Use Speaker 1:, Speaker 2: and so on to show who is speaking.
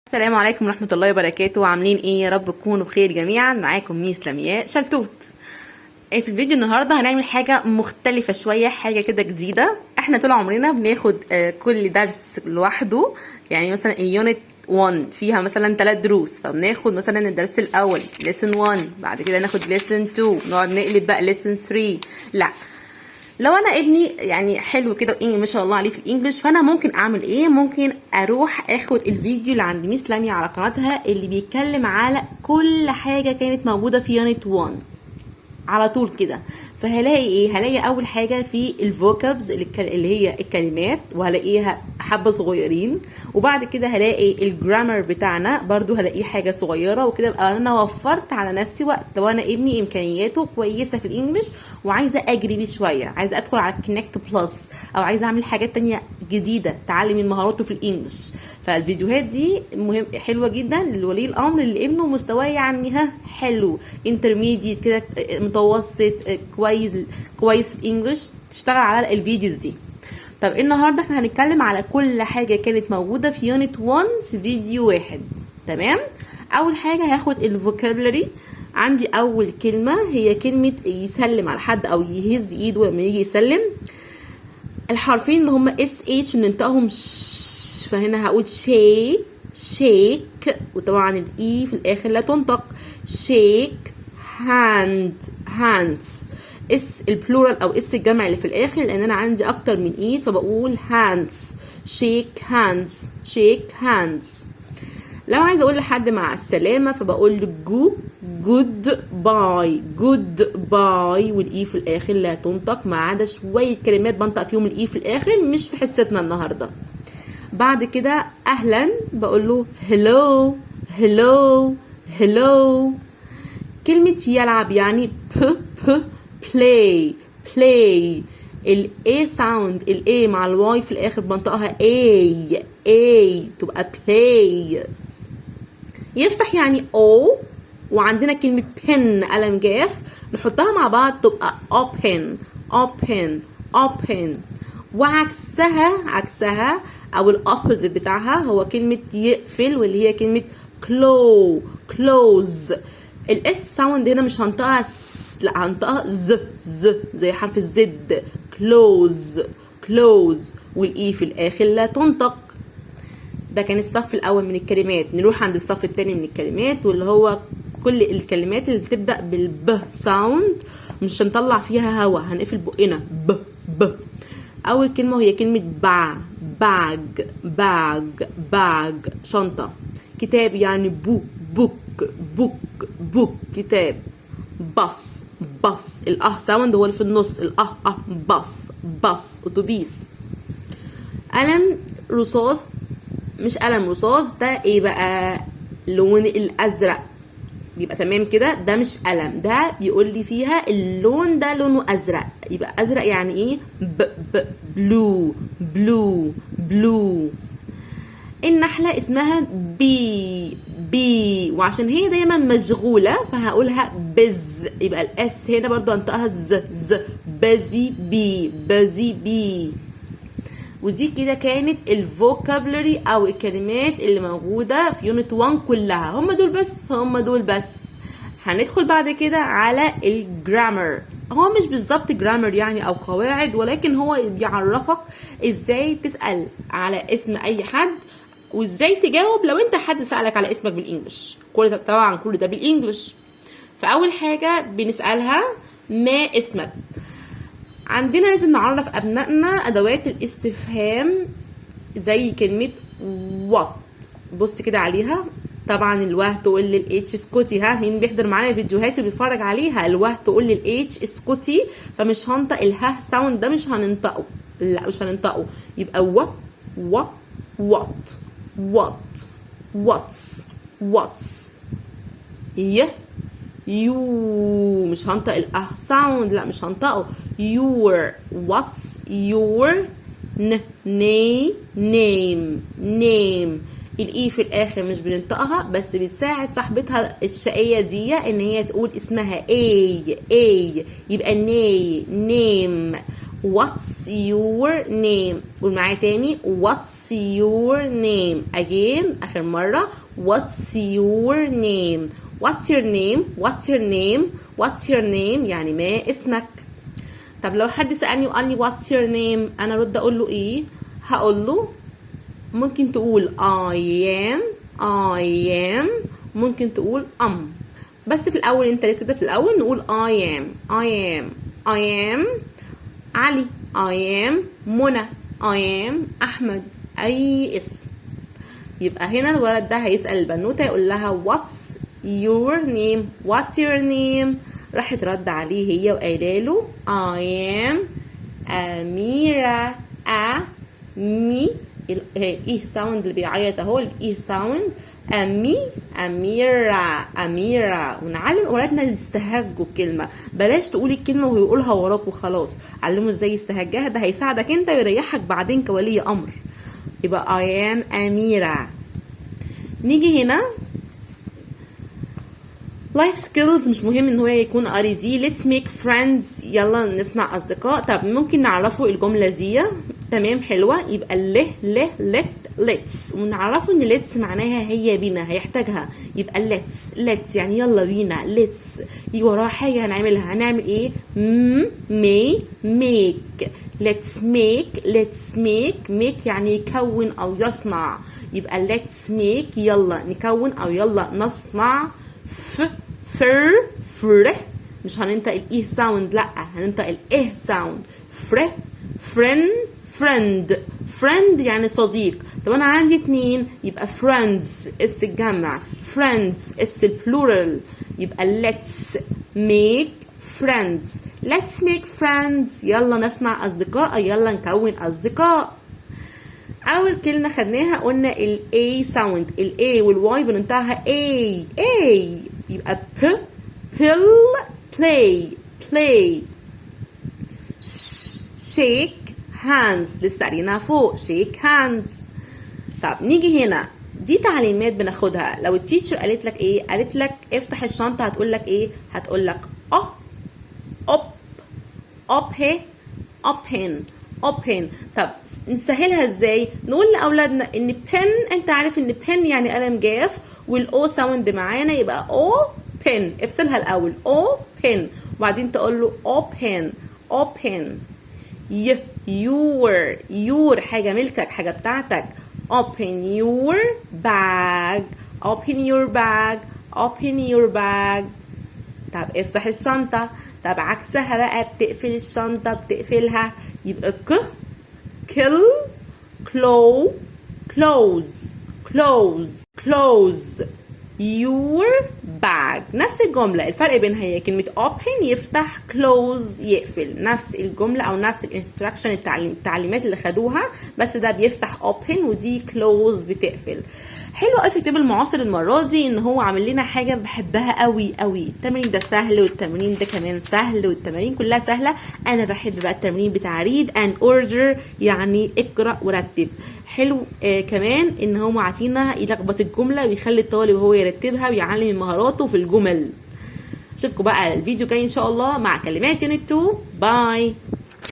Speaker 1: السلام عليكم ورحمة الله وبركاته. عاملين ايه؟ يا رب تكونوا بخير جميعا. معاكم Miss لمياء شلتوت. في الفيديو النهارده هنعمل حاجة مختلفة شوية، حاجة كده جديدة. احنا طول عمرنا بناخد كل درس لوحده، يعني مثلا ال unit 1 فيها مثلا 3 دروس، فبناخد مثلا الدرس الاول lesson 1، بعد كده ناخد lesson 2، نقعد نقلب بقى lesson 3. لا، لو انا ابني يعني حلو كده ما شاء الله عليه في ال English، فانا ممكن اعمل ايه؟ ممكن اروح اخد الفيديو اللي عند Miss لميا على قناتها اللي بيتكلم على كل حاجة كانت موجودة في unit 1 على طول كده. فهلاقي ايه؟ هلاقي اول حاجة في ال vocabs اللي هي الكلمات، وهلاقيها حبه صغيرين، وبعد كده هلاقي ال grammar بتاعنا برضو هلاقيه حاجة صغيره. وكده ابقى انا وفرت على نفسي وقت. لو انا ابني امكانياته كويسة في ال English وعايزه اجري بيه شويه، عايزه ادخل على Connect Plus او عايزه اعمل حاجات تانية جديدة تعلي من مهاراته في ال English، فالفيديوهات دي مهم حلوة جدا لولي الامر اللي ابنه مستواه يعني ها حلو، intermediate كده، متوسط، كويس كويس في ال English، تشتغل على ال videos دي. طب النهارده احنا هنتكلم على كل حاجة كانت موجودة في unit 1 في فيديو واحد، تمام؟ اول حاجة هاخد ال vocabulary. عندي اول كلمة هي كلمة يسلم على حد او يهز ايده لما يجي يسلم. الحرفين اللي هم S H بننطقهم ش، فهنا هقول shake، وطبعا ال E في الاخر لا تنطق. shake hand، hands، S ال plural او S الجمع اللي في الاخر، لان انا عندي اكتر من ايد، فبقول hands. shake hands، shake hands. لو عايزه اقول لحد مع السلامه، فبقول له goodbye، goodbye، وال E في الاخر لا تنطق، ما عدا شوية كلمات بنطق فيهم ال E في الاخر، مش في حصتنا النهارده. بعد كده اهلا، بقول له hello، hello، hello. كلمة يلعب يعني p p play، play. ال A sound، ال A مع ال Y في الاخر بنطقها A A، تبقى play. يفتح يعني O، وعندنا كلمة pen قلم جاف، نحطها مع بعض تبقى open، open، open. وعكسها، عكسها او ال opposite بتاعها هو كلمة يقفل، واللي هي كلمة close. ال S sound هنا مش هنطقها س، لا، هنطقها ز ز، زي حرف ال Z. close، close، وال E في الاخر لا تنطق. ده كان الصف الاول من الكلمات. نروح عند الصف الثاني من الكلمات، واللي هو كل الكلمات اللي بتبدا بال B sound، مش هنطلع فيها هوا، هنقفل بقنا، B B. اول كلمة هي كلمة با bag، bag، bag، شنطه. كتاب يعني book، book، book، كتاب. bus، bus، الاه sound هو اللي في النص، الاه اه، bus، bus، اتوبيس. قلم رصاص، مش قلم رصاص، ده ايه بقى؟ لون الازرق. يبقى تمام كده، ده مش قلم، ده بيقول لي فيها اللون ده لونه ازرق. يبقى ازرق يعني ايه؟ B B blue، blue، blue. النحلة اسمها bee، bee، وعشان هي دايما مشغولة فهقولها biz. يبقى ال S هنا برضو انطقها ز ز، busy bee، busy bee. ودي كده كانت ال vocabulary او الكلمات اللي موجودة في unit 1 كلها. هم دول بس، هم دول بس. هندخل بعد كده على ال grammar. هو مش بالظبط grammar يعني او قواعد، ولكن هو بيعرفك ازاي تسأل على اسم اي حد وازاي تجاوب لو انت حد سألك على اسمك بال English. كل ده طبعا، كل ده بال English. فاول حاجة بنسألها ما اسمك؟ عندنا لازم نعرف ابنائنا ادوات الاستفهام، زي كلمة what. بص كده عليها. طبعا الوه تقول لل H اسكتي. ها، مين بيحضر معايا فيديوهات وبيتفرج عليها؟ الوه تقول لل H اسكتي، فمش هنطق الها sound ده، مش هننطقه، لا، مش هننطقه. يبقى و و what، what، what's، what's. ي you، مش هنطق الاه sound، لا، مش هنطقه. your، what's your ن name، name، name. ال E في الاخر مش بننطقها، بس بتساعد صاحبتها الشقيه دي ان هي تقول اسمها A A. يبقى na name. What's your name؟ قول معايا تاني، What's your name؟ Again، آخر مرة، What's your name؟ What's your name؟ What's your name؟ What's your name؟ يعني ما اسمك. طب لو حد سألني وقال لي what's your name، أنا أرد أقول له إيه؟ هقول له ممكن تقول I am، I am، ممكن تقول I'm. بس في الأول أنت كده في الأول نقول I am، I am، I am علي، I am منى، I am أحمد، أي اسم. يبقى هنا الولد ده هيسأل البنوتة يقول لها what's your name؟ what's your name؟ راحت رد عليه هي وقايله له I am أميرة. أ مي ال E sound اللي بيعيط اهو، ال E sound، أمي، أميرة، أميرة. ونعلم أولادنا يستهجوا الكلمة، بلاش تقولي الكلمة وهو يقولها وراك وخلاص، علمه ازاي يستهجها، ده هيساعدك انت ويريحك بعدين كولي أمر. يبقى I am أميرة. نيجي هنا life skills، مش مهم ان هو يكون قاري دي. let's make friends، يلا نصنع اصدقاء. طب ممكن نعرفه الجملة دي، تمام، حلوة. يبقى ل ل let، let's، ونعرفه ان let's معناها هيا بينا، هيحتاجها. يبقى let's، let's يعني يلا بينا. let's يجي وراها حاجة هنعملها، هنعمل ايه؟ may، make. let's make، let's make. make يعني يكون او يصنع. يبقى let's make، يلا نكون او يلا نصنع. ف فر فر، مش هننطق ال E sound، لا، هننطق ال A sound. فر فرن friend. friend يعني صديق. طب انا عندي اتنين، يبقى friends، s الجمع، friends، s ال plural. يبقى let's make friends، let's make friends، يلا نصنع اصدقاء، يلا نكون اصدقاء. اول كلمه خدناها قلنا ال A sound، ال A وال Y بننطقها A A. يبقى P pill play، play. shake hands، لسه قارينها فوق، shake hands. طب نيجي هنا، دي تعليمات بناخدها. لو ال teacher قالت لك ايه؟ قالت لك افتح الشنطه، هتقول لك ايه؟ هتقول لك او op op he open، open. طب نسهلها ازاي؟ نقول لاولادنا ان pen، انت عارف ان pen يعني قلم جاف، وال O sound معانا، يبقى O pen. افصلها الاول، O pen، وبعدين تقول له open، open. ي your، your حاجة ملكك، حاجة بتاعتك. open your bag، open your bag، open your bag. طب افتح الشنطة. طب عكسها بقى، بتقفل الشنطة، بتقفلها، يبقى ك كل clo close، close، close your bag. نفس الجملة، الفرق بينها هي كلمة open يفتح، close يقفل. نفس الجملة أو نفس ال instruction، التعليمات اللي خدوها، بس ده بيفتح open ودي close بتقفل. حلو قوي في كتاب المعاصر المرة دي ان هو عامل لنا حاجة بحبها قوي قوي. التمرين ده سهل، والتمرين ده كمان سهل، والتمارين كلها سهلة. انا بحب بقى التمرين بتاع read and order، يعني اقرأ ورتب. حلو. كمان ان هو معطينا يلخبط الجملة ويخلي الطالب هو يرتبها ويعلم مهاراته في الجمل. اشوفكم بقى الفيديو جاي ان شاء الله مع كلمات unit 2. bye.